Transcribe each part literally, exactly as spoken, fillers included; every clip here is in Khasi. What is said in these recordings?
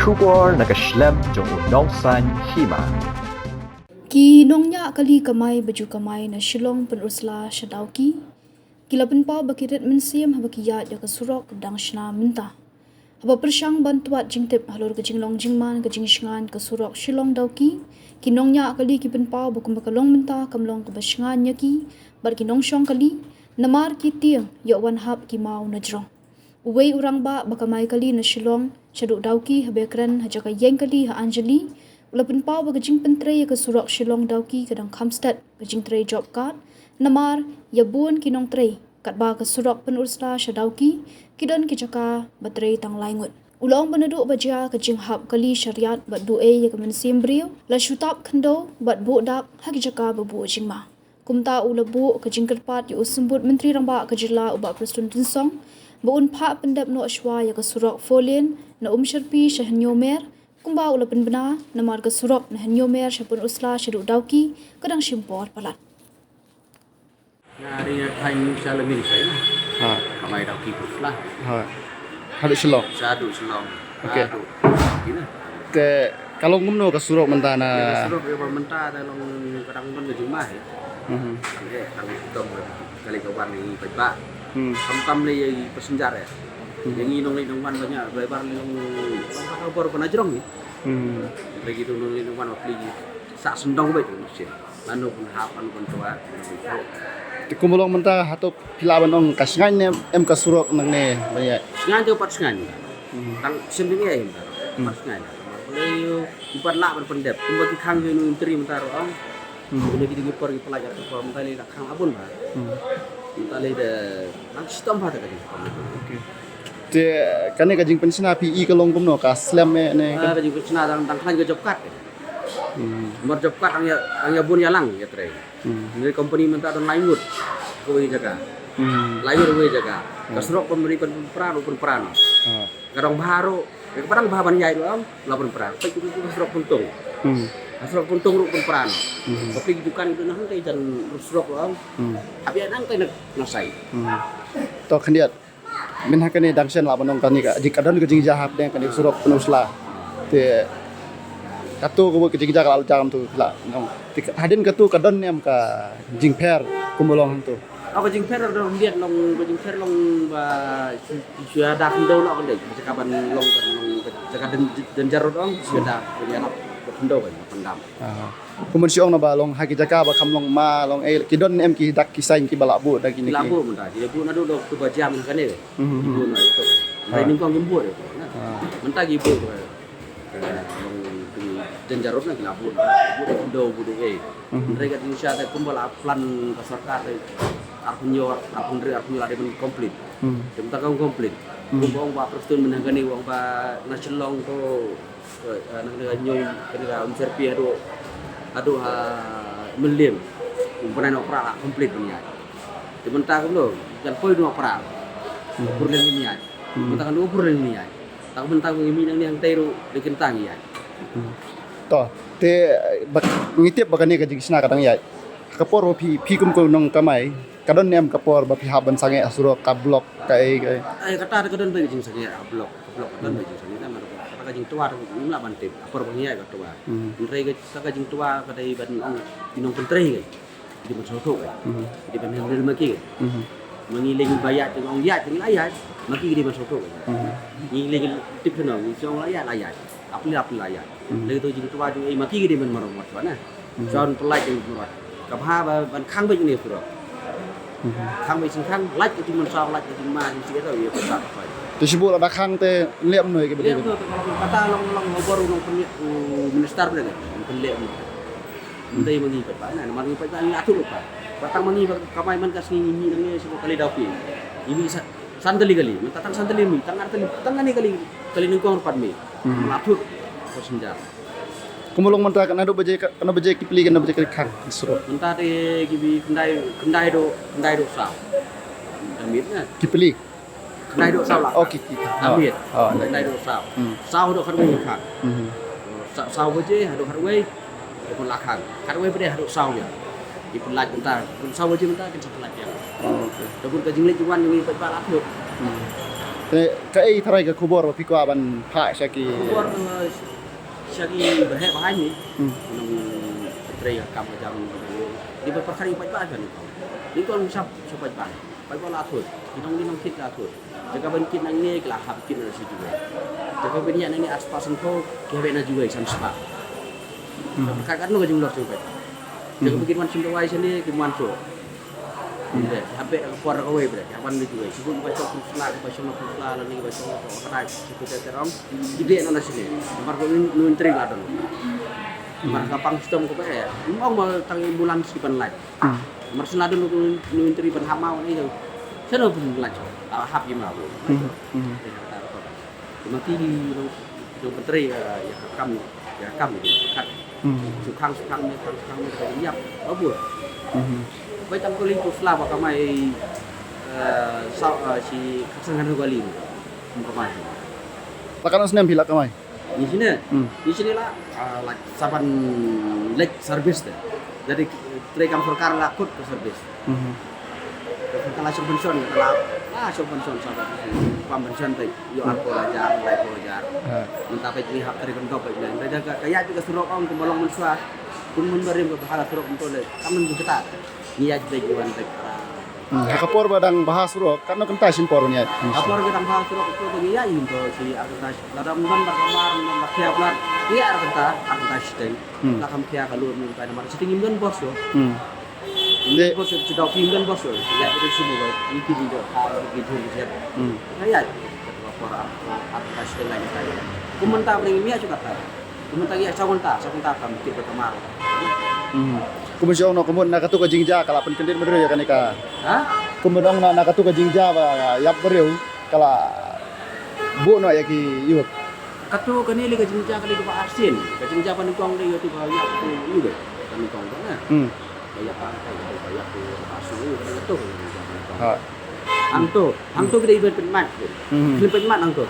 Khubor na ka shlem jong u nongsaiñ hima. Ki nongñiah kali kamai ba ju kamai na Shillong Pynursla sha Dawki ki la pynpaw ba ki rit mynsiem haba ki ïaid ïa ka surok dang shna mynta. Haba pyrshang ban twad jingtip halor ka jinglong jingman ka jingshngaiñ ka surok Shillong Dawki, ki nongñiah kali ki pynpaw ba kumba ka long mynta kam long kaba shngaiñ ïa ki bad ki nongshong kali, namar ki tieng ïoh wan hap ki maw na jrong. Uwei u rangbah ba kamai kali na Shillong shaduh Dawki haba ïakren ha jaka ïeng kali ha Anjali u la pynpaw ba ka jingpyntrei ïa ka surok Shillong Dawki ka dang kham stet ka jingtrei job card, namar ïa bun ki nongtrei katba ka surok Pynursla sha Dawki ki don ki jaka ba trei tang lai ngut. U la ong ba naduh ba jia ka jinghap kali shariat bad duh ei ïa ka mynsiem briew, la shu tap khyndew bad buh dak ha ki jaka ba buh jingma. Kumta u la buh ka jingkyrpad ïa u Symbud Myntri Rangbah ka jylla u Bah Prestone Tynsong ba un phah pyndep noh shuwa ïa ka surok four lane na Umshyrpi sha Hynñiewmer kumba u la pynbna, namar ka surok na Hynñiewmer sha Pynursla shaduh Dawki ka dang shim por palat. Nga ri nga thaiñ sha Lamine Shai. Ha. Kamai Dawki Pynursla. Ha. Haduh Shillong. Shaduh Shillong. Okay. Haduh. Kina. Te ka long kumno ka surok mynta na? Ka surok ïa ba mynta da long ka dang don ka jingma hi. Mhm. Tang eh tang dom ka kali ka wan ni paidbah. Hmm. Tam tam lei ïa i passenger eh. Hmm. Ïa ngi nongleit nongwan ba ñiah driver lei long ka khubor ba na jrong ni. Hmm. Lei ki tu nongleit nongwan ba pli sa sendong ba tu mesti. Lano pun hap, lano pun tuat. Te kumba long mynta hato phi lah ban ong ka shngaiñ ne em ka surok nangne ba ïa? Shngaiñ te pat shngaiñ. Hmm. Tang sien ding ïa mynta. Hmm. Pat shngaiñ. Lei ïa ki pat lah ban pyndep. Kumba ki khang ïa u Myntri mynta ruh ong. Hmm. Kumba ki dei ki por ki pynlait ïa ka por mynta lei la khang la bun ba. Hmm. Mynta lei da nang shitom ba ta ka dei. Okay. Te kane ka jingpynshna phi i ka long kumno, ka slem eh ne? Ah, ka jingpynshna dang, dang khlaiñ ka job card. Hmm. Mar job card ang ïa, ang ïa bun ïa lang ïa trei. Hmm. Ni company mynta don lai ngut kawei jaka. Hmm. Lai ngut kawei jaka. Ka surok pynri pynpra ruh pynpra noh. Ah. Ka dang bha ruh, ka dang bha ban ïaid ruh am la pynpra. Peit ka surok Pyntung. Hmm. Ka surok Pyntung ruh pynpra noh. Hmm. Ka pli dukan ka na hangtai jan surok ruh am. Hmm. Hap ïa nangtai na, na sai. Hmm. To khyndiat. Mynha kane dang shen lah ban ong kane ka, ka don ka jingjia hapdeng kane surok Pynursla. Te kato ka jingjia ka la jam tu la nong. Te hadien kato ka don ne em ka jingpher kumba long hangto? Oh, ka jingpher ka don khyndiat long, ka jingpher long ba shu, shu ïada khyndew noh khyndiat. Jaka ban long ban long jaka dan, dan jarut ong shu ïada khyndew ban pyndam. Ah. Kumba shu ong na ba long ha ki jaka ba kham long ma long eh ki don ne em ki dak ki saiñ kiba la buh da kine ki? Ki la buh mynta, ki la buh naduh da kaba jia mynta kane. Mhm. Ki buh na ito. Ah. Mynta nyngkong kim buh de. Ah. Mynta ki buh ka, ka long ki jan jarut na ki la buh. Buh de khyndew buh de eh. Mhm. Hynrei ka jingshisha te kumba la plan ka sorkar te arphew hynñiew, arphew hynriew, arphew hynñiew la dei ban complete. Mhm. Te mynta kam complete. Mhm. Kumba ong ba Prestone mynta kane ong ba na Shillong to Eh, eh, na, na, na, kane ka Umshyrpi haduh, haduh ha Mylliem. Kum pynai noh pra la complete ban ïaid. Te mynta kumno, kan poi noh pra. Hmm. Pur leng ban ïaid. Hmm. Mynta kan pur leng ban ïaid. Ta mynta ngi mih nangne hangtai ruh, dei kyntang ïaid. Hmm. To, te, ba, ngi tip ba kane ka jingshna ka dang ïaid. Ka por ba phi, phi kum ko nongkamai, ka don ne em ka por ba phi hap ban sangeh ha surok ka block kaei kaei? Ai, kata ka don ba ka jingsangeh ha block. Ka block ka don ba ka jingsangeh, namar kata ka jingtwa ruh ngim lah ban tip. Ka por ba ngi ïaid ka twa. Hmm. Hynrei kata ka jingtwa ka dei ban ong ki nongkyntrei kaei, ki dei ban sngewthuh kaei, hmm, ki dei ban handle ma ki kaei. Hmm. Ma ngi lei ba ïaid, te ong ïaid, te ngi la ïaid, ma ki ki dei ban sngewthuh kaei. Hmm. Ngi lei tip shuh, ngi ong la ïaid, la ïaid. Apli, apli la ïaid. Hmm. Lei to jingtwa jong ei ma ki ki dei ban marawat ba na. Hmm. Jon pynlait jong marawat. Ka bha ba ban khang beit ne surok. Hmm. Khang beit sing khang, lait ka jingman saw, lait ka jingma, jingsi ka taw, ïa ka sa ka pai. Te shu buh la da khang te leh mno ïa ka beit. Leh mno, kata long, long, long bor u nongpynleh u minister ba ne. Pynleh mno. Ndei ma ngi pat ba na, namar ngi pat ba ngi la thut pat. Ba tang ma ngi ba kamai man ka sngi ngi mih nangne sha kali Dawki. Ngi mih sa, san tylli kali, mynta tang san tylli mih, tang ar tylli, tang kane kali, kali nyngkong pat mih. Hmm. La thut passenger. Kumba long mynta, katno baje, katno baje ki plie, katno baje ki khang surok? Mynta te ki plie khyndai, khyndai haduh, khyndai haduh saw. Ka miet na. Ki plie? Khyndai haduh saw la. Oh, ki, ki. Ka miet. Oh, khyndai haduh saw. Hmm. Saw haduh khatwei ki khang. Hmm. Sa-, saw baje haduh khatwei. Te pun la khang. Khatwei pat de haduh saw ïa. Ki pynlait mynta. Pun saw baje mynta kin sa pynlait ïa. Oh, okay. Te pun ka jingleit jingwan jong ngi pat ba la thut. Hmm. Te kaei tharai ka khubor ba phi kwah ban phah sha ki? Khubor, eh, sha ki baheh bahai ni. Hmm. Nong trei ka kam ka jam ni ba pyrkhat ïa paidbah kan. Ni kon sap sha paidbah. Paidbah la thut. Ki nong ni nong kit la thut. Jaka ban kit nangne ki la hap kit na shi juwai. Jaka ban ïa nangne aspas sngewthuh ki hap na juwai san spah. Hmm. Pyrkhat katno ka jinglong sha paidbah. Jaka ban kit wan shim dawai shane ki wan shuh. Bre, haba ka por kawei bre, haba ngi juwai. Sibun ba shong pun sla, ba shong pun sla, lani ba shong pun sla, sibun te terong. Ibe na na sini. Mar ko nun tring la don. Mar ka pang stom ko ba eh. Ong ba tang ambulance ki ban lait. Mar sla don nun tring ban hap mau ni. Sana pun lait. Ah, hap ïa mau. Mati nong, nong pyntrei, eh, ïa ka kam, ïa ka kam ïa ka kat. Hmm. Shu khang, shu khang ne, khang, shu khang ne, ka ïap, ba bun. Hmm. Bai tang kuli tu sla ba kamai, eh, sa, eh, shi khatsan ngan kali. Kum kamai. La katno snem phi la kamai? Ni sini. Hmm. Ni sini la, ah, la saban lek service te. Jadi, trei kam sorkar la kut ka service. Mhm. Ka la shong pension, ka la, la shong pension sa ka pension. Pam pension te, ïoh arphew hajar, laiphew hajar. Ha. Mynta peit ngi hap trei kyndop peit ngi. Ynda ka, ka ïaid ka surok ong kumba long mynshuwa. Kum mynba rim ka bha ka surok mynta le. Kam mynta jingkata. Ngi ïaid peit ngi wan peit. Hmm, ha ka por ba dang bha surok, katno kynta shin por ngi ïaid? Ha por ba dang bha surok, to ngi ïaid ngi to shi ar kynta. Lada mynta ba kamar, mynta ba khia blat. Ngi ar kynta, ar kynta shiteng. Hmm. La kam khia ka lut mynta namar shiteng ngi mynta bor shuh. Hmm. Ngi bor shuh, shu dau ki ngi bor shuh. Ïa, ïa, shu bor. Ngi ki ngi dau, ha, ngi ki jong, ngi jong. Hmm. Ïa, ïa. Ka por ar, ar, ar, ar, shu dau ngi ïa. Kum mynta ba ngi ïa shu kata. Kum mynta ïa, sa mynta, sa mynta kam kit ba kamar. Hmm. Kum jong no, kum na katu ka jingjia ka la pynkyndit briew ïa kane ka. Ha? Kum jong na, na katu ka jingjia ba ïap briew ka la buh noh ïa ki ïuh. Katu kane le ka jingjia kane kaba arsien. Ka jingjia ba nyngkong le ïa tu ba ïap tu ïuh. Ka nyngkong ba na. Hmm. Ba ïap ba kai, ba ïap tu ba su, ka tu. Ha. Hangto, hangto ki dei ban pynmat. Hmm. Ki pynmat hangto.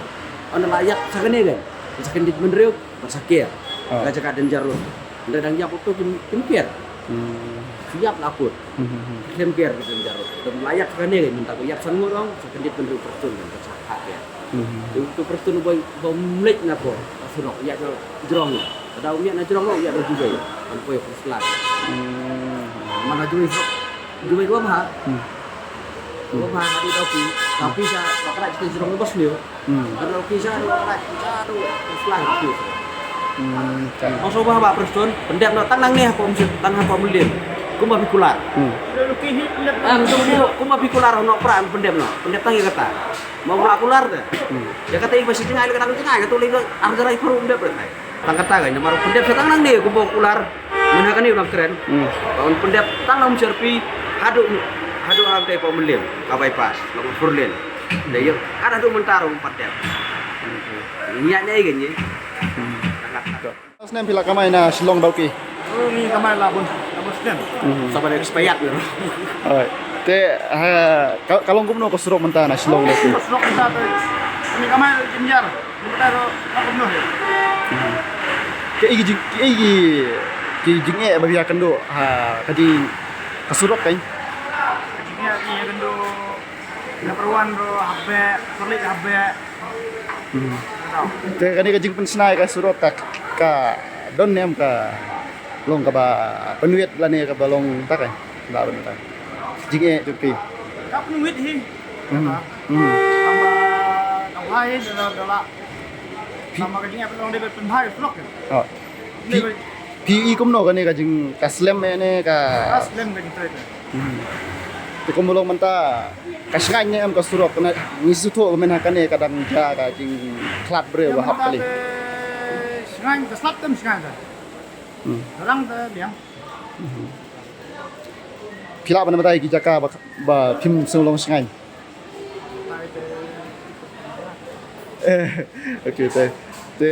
Ynda la ïap sa kane kan. Sa kyndit bynriew, ba sa ker. Ha. Ka jaka danger road. Ynda dang ïap tu kim, kim ker. Hmm. Ïap la kut. Hmm, hmm, hmm. Kim ker ki danger road. Ynda la ïap sa kane kan, mynta ko ïap sa ngut ong, sa kyndit bynriew Prestone kan, sa ha ker. Hmm. Tu, tu Prestone ba, ba mlek na por, ka surok, ïa ka jrong. Kada um ïa na jrong, ïa na juwai. Kan poi pun slat. Hmm. Mana juwai surok. Juwai ko bha. Hmm. Ko bha, hadu dau ki. Dau ki sa, bakra kita jrong bos ni. Hmm. Kalau ki sa, bakra kita tu, pun slat tu. Hmm. Masa bha ba Prestone, pyndep noh, tang nangne ha pom sit, tang ha pom lin. Kumba pikular. Hmm. Ang tu, kumba pikular, noh pra, pyndep noh. Pyndep tang ïa kata. Mo ba kular te. Hmm. Ïa kata i ba shi jngai le kata jngai kata le ar jarai pharu pyndep le. Tang kata ka namar pyndep sa tang nangne kumba kular. Mynha kane u nang kren. Hmm. Ba un pyndep tang na Umsher P haduh, haduh Angtai Pom Mylliem ka bypass long four lane. Dei ïa ka haduh mynta ruh um pat dep. Ïa ne ka ne. Hmm. Tang kata. Snem phi la kamai na Shillong Dawki? Oh, ngi kamai la bun, la bun snem. Mhm. Sabar expired ni. Alright. Te, ha, ka, ka long kumno ka surok mynta na Shillong Dawki? Surok mynta te, ngi kamai jingjia. Mynta ro, ka kumno he. Mhm. Ki ei ki jing, ki ei ki, ki jingeh ba phi ïakynduh, ha, ka jing, ka surok kan? Ka jingeh ki ïakynduh, number one ro, habe, solid habe. Hmm. Te kane ka jingpynshna ïa ka surok ka, ka don ne em ka long kaba pynwit lane kaba long ta ka, ba ban ta. Jingeh jong phi. Ka pynwit hi. Hmm. Hmm. Tang ba ka bha hi da, da la. Phi- Tang ba ka jingeh pynlong dei ba pynbha ïa surok. Oh. Phi, phi i kumno kane ka jing, ka slem ne ka. Ka slem ka jingtrei ka. Hmm. Te kumba long mynta ka shngaiñ ne em ka surok, ngi sngewthuh mynha kane ka dang jia ka jingkhlad briew ba hap kali. Shngaiñ ka slap tem shngaiñ ka. Hmm. Rang te biang. Hmm. Phi lah ban batai ki jaka ba, ba phim sngewlong shngaiñ. Eh, okay, te. Te,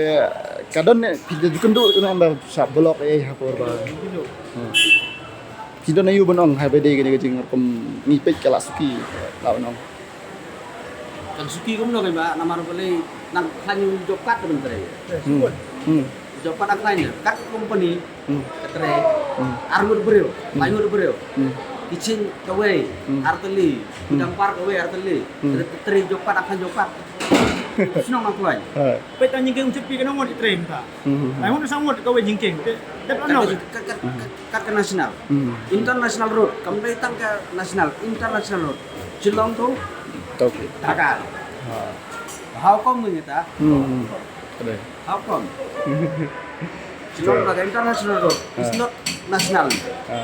ka don ne, phi ju kynduh ne em ba sa block eh ha por ba. Hmm. Phi don aïu ban ong ha ba dei kane ka jingrukom ngi peit ka la suki la ban ong. Kan suki kumno kan ba namar balei nang khlaiñ job card ban trei. Hmm. Hmm. Job card nang khlaiñ ne, card company. Hmm. Ka trei. Hmm. Ar ngut briew, hmm, lai ngut briew. Hmm. Kitchen kawei, hmm, artylli. Hmm. Dampar kawei, artylli. Hmm. Trei jokpat, akan jokpat. Shnong nang kloi. Ha. Peit tang jingkieng u Chetpi kano ngon ki trei mynta. Hmm. Ai ngon sa ngon kawei jingkieng. Te, te kat, kat, kat, kat ka national. Hmm. International road. Kam dei tang ka national. International road. Shillong to. Okay. Dhaka. Ha. How come ngi ta? Hmm. How come? Shillong Dhaka international road. It's not national. Ha.